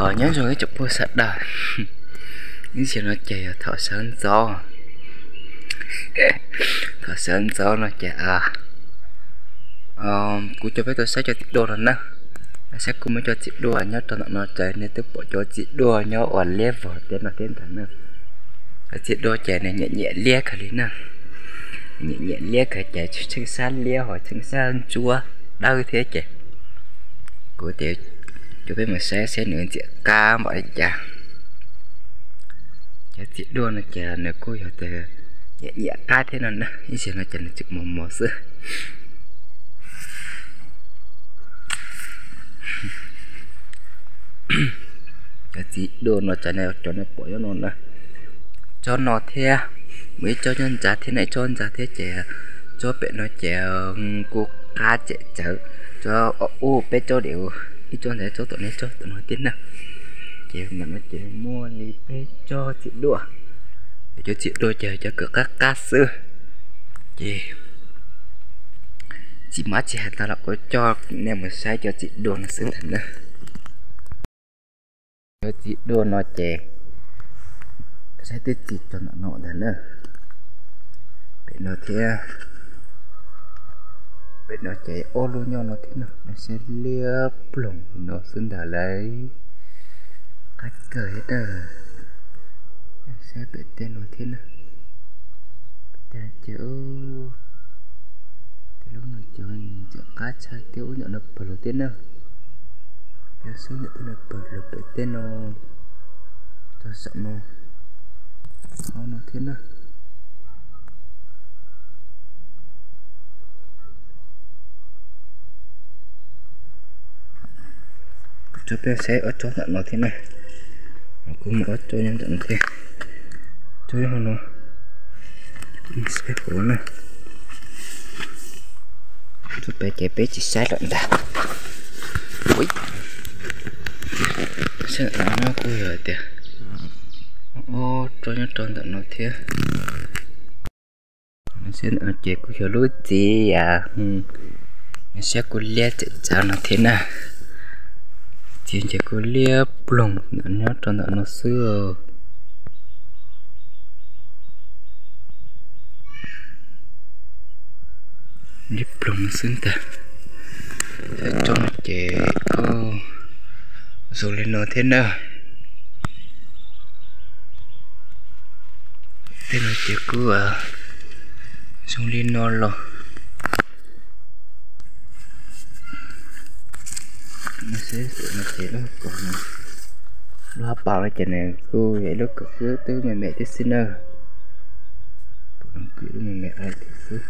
Nyob zoo ib tsoom phooj ywg sawv daws, ib zaug no ces yog thaum sawv ntxov, thaum sawv ntxov no ces kuv coj peb tuaj saib cov txiv duaj no na. Saib kuv muab cov txiv duaj nyob rau ntawm no ces nej twb pom cov txiv duaj nyob uas liab vog tej no thiab ntag na. Cov txiv duaj ces nws nyiam nyiam liab kawg li na. Nyiam nyiam liab kawg ces tsheej sab liab ho tsheej sab ntsuab dawb thiab ces kuv tias coj peb mus saib saib nws ntxim qab npaum li cas. Cov txiv duaj no ces nws kuj yog tias nyiam nyiam qab thiab no na, ib zaug no ces nws tseem mos mos xwb. Cov txiv duaj no ces cov nej pom nyob no na, tsob no thiab, muaj ib tsob nyob ntxa thiab na, ib tsob ntxa thiab ces tsob pem no ces kuj qab tsem tsawv. Tsob ub peb tsob diam, ib tsob ntawd tsob tom no, tsob tom no thiab na. Ces ntawm no ces muaj li peb tsob txiv duaj. Cov txiv duaj ces cov kawm qab qab xwb. Ces tsis mab tsis hais tag los kuv coj nej mus saib cov txiv duaj no xwb ntag na. Cov txiv duaj no ces saib twb txi rau ntawm no ntag na. Pem no thiab, pem no ces ob lub nyob no thiab no, saib liab ploog no xwb ntag lauj. Qab kawg thiab na. Saib pem tej no thiab na. Tej no ces, tej lub no ces ntxim qab tshaj thiab, ub ntawm no pawg lug thiab na. Cov xwb ntawm tej no pawg lug, pem tej no, tog saum no, hauv no thiab na. Kuv tso peb saib ob tsob ntawm no thiab na. Kuv muaj ob tsob nyob ntawm no thiab. Tsob nyob hauv no, saib hauv na. Tsob pem ces peb tsis saib lawm ntag. Saib ntawm no kuj yog tias ob tsob nyob rau ntawm no thiab. Saib ntawm no ces kuj yog lub txiv, saib kuj liab txawv txawv no thiab na. Txiv ces kuj liab ploog ntawm nyob rau ntawm no xwb. Liab ploog no xwb ntag. Tsob no ces kuj zoo li no thiab na. Tej no ces kuj zoo li no los. No ces lub kom no, lub hauv paus no ces nws kuj yog ib lub kom kuj twb me me thiab xwb na. Kuj me me thiab xwb.